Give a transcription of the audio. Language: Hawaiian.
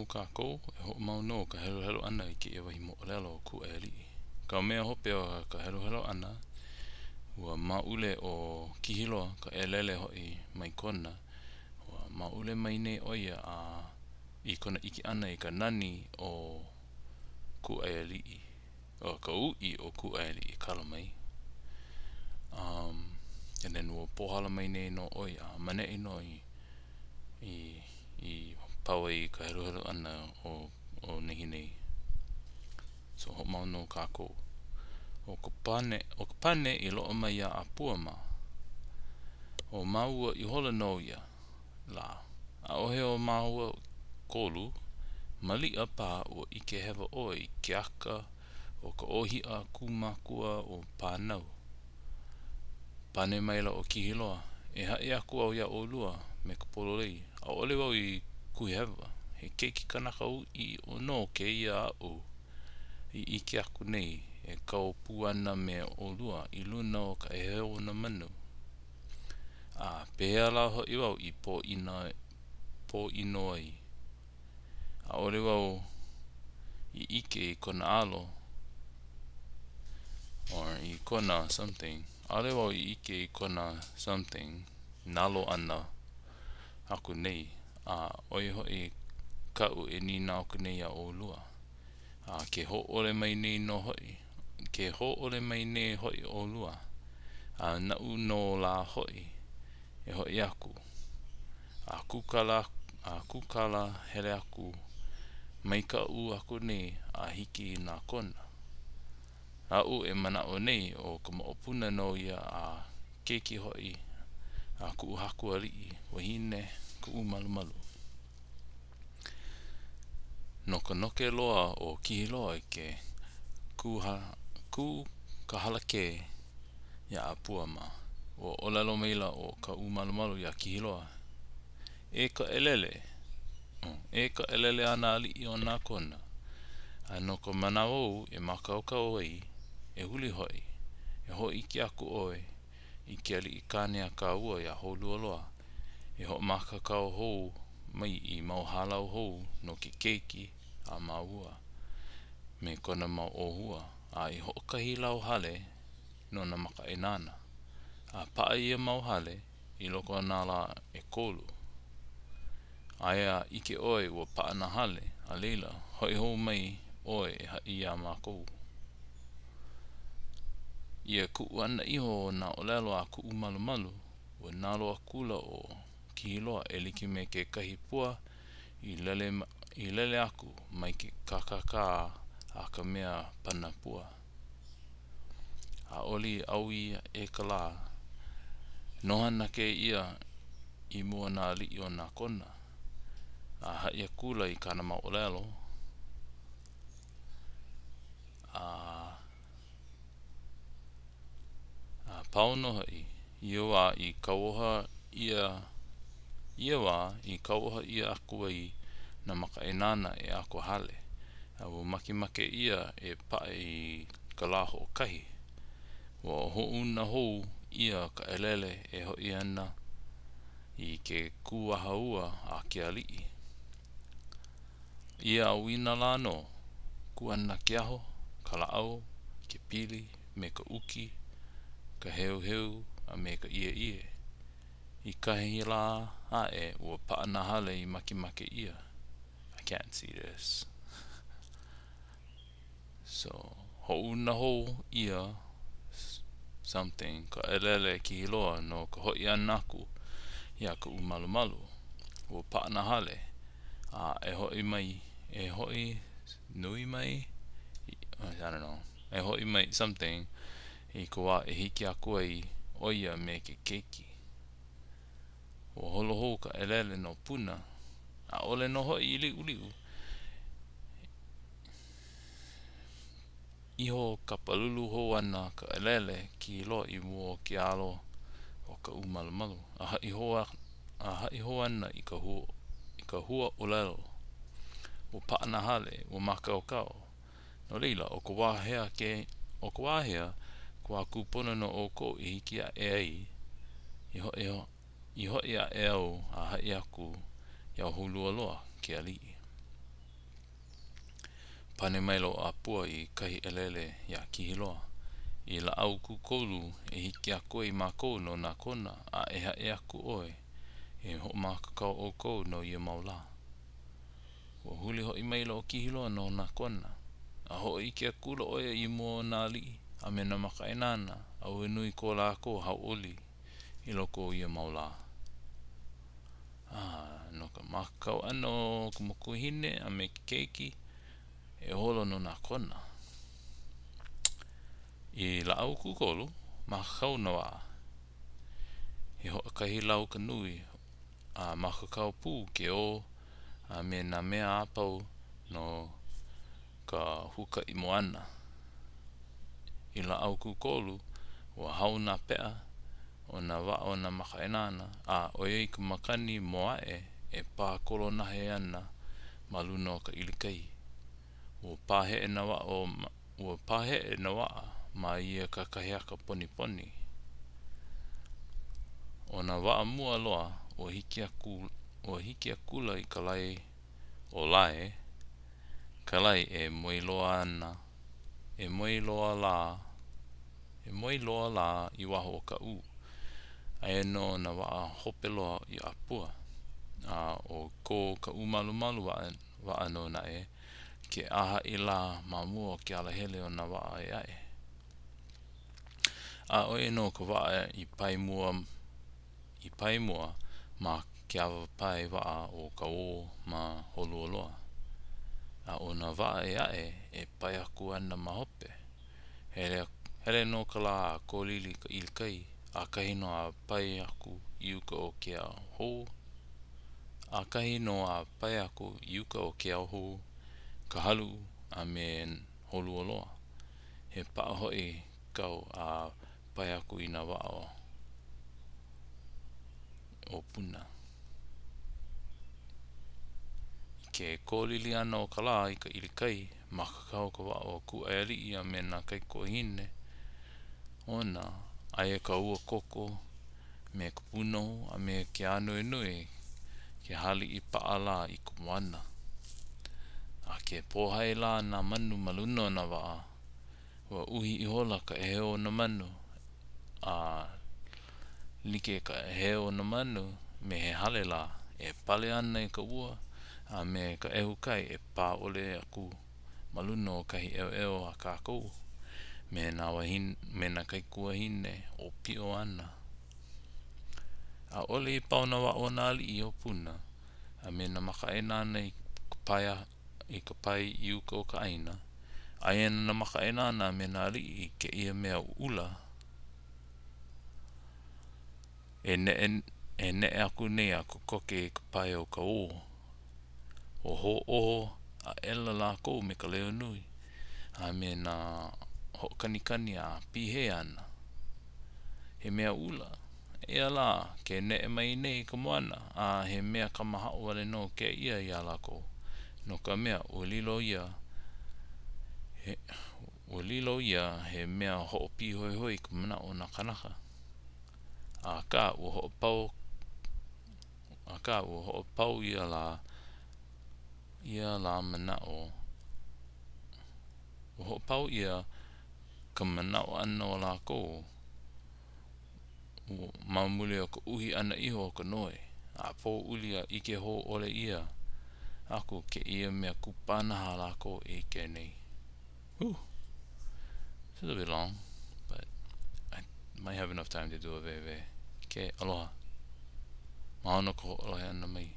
nō kākou, e hoʻomau nō ka heluhelu ʻana i kēia wahi moʻolelo o Kūʻaiāliʻi. Ka mea hope o ka heluhelu ʻana, ua maʻule ʻo Kihiloa, ka ʻelele hoʻi mai Kona, ua maʻule mai nei ʻo ia a i kona ʻike ʻana i ka nani o Kūʻaiāliʻi, o ka uʻi o Kūʻaiāliʻi, kala mai. Um, and then ua pohala mai nei nō ʻo ia, a maneʻi nō i i i pau ai ka heluhelu ʻana o o nehinei. So hoʻomau nō kākou. ʻO ka pane, ʻo ka pane i loaʻa mai iā ʻĀpua mā, ʻo māua ihola nō ia lā. ʻAʻohe o māua kolu, maliʻa paha ua ʻike hewa ʻoe i ke aka o ka ʻōhiʻa kū mākua o Pānau. Pane maila ʻo Kihiloa, E haʻi aku au iā ʻolua me ka pololei, ʻaʻole wau i kuhihewa, he keiki kanaka uʻi ʻiʻo nō kēia aʻu i ʻike aku nei e kau pū ana me ʻolua i luna o ka ʻēheu o nā manu. A pehea lā hoʻi wau i pōʻina, pōʻino ai? ʻAʻole wau i ʻike i kona alo or i kona something. ʻAʻole wau i ʻike i kona something nalo ʻana aku nei, a ʻo ia hoʻi kaʻu e nīnau aku nei iā ʻolua. A ke hōʻole mai nei nō hoʻi, ke hōʻole mai nei hoʻi ʻolua, a naʻu nō lā hoʻi e hoʻi aku, a kūkala, a kūkala hele aku mai Kaʻū aku nei a hiki i nā Kona. Aʻu e manaʻo nei, ʻo ka moʻopuna nō ia a keiki hoʻi a kuʻu haku aliʻi wahine Kaʻūmalumalu. No ka noke loa o Kihiloa i ke kūkahalakē iā ʻĀpua mā, ua ʻōlelo maila ʻo Kaʻūmalumalu iā Kihiloa, E ka ʻelele, e ka ʻelele a nā aliʻi o nā Kona, a no ka manawa ou e mākaukau ai, e huli hoʻi, e hōʻike aku ʻoe i ke aliʻi kāne a kāua iā Hōlualoa, e hoʻomākaukau hou mai i mau hālau hou no ke keiki a māua me kona mau ʻōhua, a i hoʻokahi lau hale no nā makaʻāinana. A paʻa ia mau hale i loko o nā lā ʻekolu. Aia a ʻike ʻoe ua paʻa nā hale, a laila, hoʻi hou mai ʻoe e haʻi iā mākou. Ia kuʻu ʻana iho o nā ʻōlelo a Kaʻūmalumalu, ua nalo akula ʻo Kihiloa e like me kekahi pua i lele, i lele aku mai ke kakakā a ka mea pana pua. ʻAʻole i ʻaui aʻe ka lā. Noho ana kēia i mua o nā aliʻi o nā Kona, a haʻi akula i kāna mau ʻōlelo, a a pau nō hoʻi ia wā i kauoha ʻia ia wā i kauoha ʻia aku ai nā makaʻāinana e ʻako hale, a ua makemake ʻia e paʻa i ka lā hoʻokahi. Ua hoʻouna hou ʻia ka ʻelele e hoʻi ana i ke kuahaua a ke aliʻi. Ia ʻauinalā nō, kū ana ke aho, ka lāʻau, ke pili, me ka ʻuki, ka heuheu, a me ka ʻieʻie. I kahi lā aʻe, ua paʻa nā hale i makemake ʻia. I can't see this. So, hoʻouna hou ʻia something ka ʻelele Kihiloa no ka hoʻi ʻana aku iā Kaʻūmalumalu. Ua paʻa nā hale, a e hoʻi mai, e hoʻi nui mai, I don't know, e hoʻi mai something i ka wā e hiki aku ai ʻo ia me ke keiki. Ua holo hou ka ʻelele no Puna, ʻaʻole nō hoʻi i liʻuliʻu. Iho kapalulu hou ana ka ʻelele Kihiloa i mua o ke alo o Kaʻūmalumalu, a haʻi hou a haʻi hou ana i ka i ka hua ʻōlelo, Ua paʻa nā hale, ua mākaukau. No laila, ʻo ka wā hea ke, ʻo ka wā hea ka wā kūpono no ʻoukou i hiki aʻe ai, i hoʻi, i hoʻi aʻe au a haʻi aku iā Hōlualoa, ke aliʻi. Pane maila ʻo ʻĀpua i kahi ʻelele iā Kihiloa, I lāʻau kūkulu e hiki aku ai mākou no nā Kona, a e haʻi aku ʻoe, e hoʻomākaukau ʻoukou no ia mau lā. Ua huli hoʻi maila ʻo Kihiloa no nā Kona, a hōʻike akula ʻo ia i mua o nā aliʻi a me nā makaʻāinana, a ua nui ko lākou hauʻoli i loko o ia mau lā. A no ka mākaukau ʻana o ka mokuahine a me ke keiki e holo no nā Kona. I lāʻau kūkulu, mākaukau nā waʻa. He hoʻokahi lau ka nui a mākaukau pū ke ʻō a me nā mea a pau no ka huakaʻi moana. I lāʻau kūkulu, ua hao nā peʻa o nā waʻa o nā makaʻāinana, a ʻoiai ka makani Moaʻe e pā kolonahe ana ma luna o ka ʻilikai, ua paheʻe nā waʻa ua paheʻe nā waʻa ma ia kakahiaka poniponi. ʻO nā waʻa mua loa, ua hiki aku ua hiki akula i ka lae ʻo Lae, ka lae e moe loa ana e moe loa lā e moe loa lā i waho o Kaʻū. Aia nō nā waʻa hope loa i ʻĀpua. A ʻo ko Kaʻūmalumalu waʻa waʻa nō naʻe ke ʻāhaʻi lā ma mua o ke alahele o nā waʻa ʻē aʻe. A ʻo ia nō ka waʻa i pae mua i pae mua ma ke awa pae waʻa o Kaʻū ma Holualoa. A ʻo nā waʻa ʻē aʻe e pae aku ana ma hope. Hele, hele nō ka lā a kolili ka ʻilikai, ʻakahi nō a pae aku i uka o Keauhou, ʻakahi nō a pae aku i uka o Keauhou, Kahaluʻu, a me Holualoa. He paʻa hoʻi kau a pae aku i nā waʻa o Puna. I ke kolili ʻana o ka lā i ka ʻilikai, mākaukau ka waʻa o Kūʻaiāliʻi a me nā kaikuahine ona, aia ka ua koko me ka pūnohu a me ke ānuenue ke hāliʻi paʻa lā i ka moana. A ke pōhai lā nā manu ma luna o nā waʻa, ua uhi ihola ka ʻēheu o nā manu, a like ka ʻēheu o nā manu me he hale lā e pale ana i ka ua a me ka ʻehu kai e pā ʻole aku ma luna o kahi ʻeoʻeo a kākou me nā wāhine, me nā kaikuāhine ʻōpio āna. ʻAʻole i pau nā waʻa o nā aliʻi o Puna a me nā makaʻāinana i ka pae i ka pae i uka o ka ʻāina. Aia ana nā makaʻāinana a me nā aliʻi i kēia mea ʻula e neʻe e neʻe aku nei a kokoke i ka pae o Kaʻū. Ua hoʻōho aʻela lākou me ka leo nui a me nā hoʻokanikani a pihē ana. He mea ʻula, eia lā, ke neʻe mai nei ka moana, a he mea kamahaʻo wale nō kēia iā lākou, no ka mea, ua lilo ia he ua lilo ia he mea hoʻopīhoihoi i ka manaʻo o nā kānaka. Akā, ua hoʻopau akā, ua hoʻopau ia lā ia lā manaʻo ua hoʻopau ʻia ka manaʻo ʻana o lākou ma muli o ka uhi ʻana iho o ka noe, a pouli a ʻike hou ʻole ʻia aku kēia mea kupanaha a lākou e ʻike nei. Whew. This is a bit long, but I might have enough time to do a wewe. Okay, aloha. Mahalo no ka hoʻolohe ʻana mai.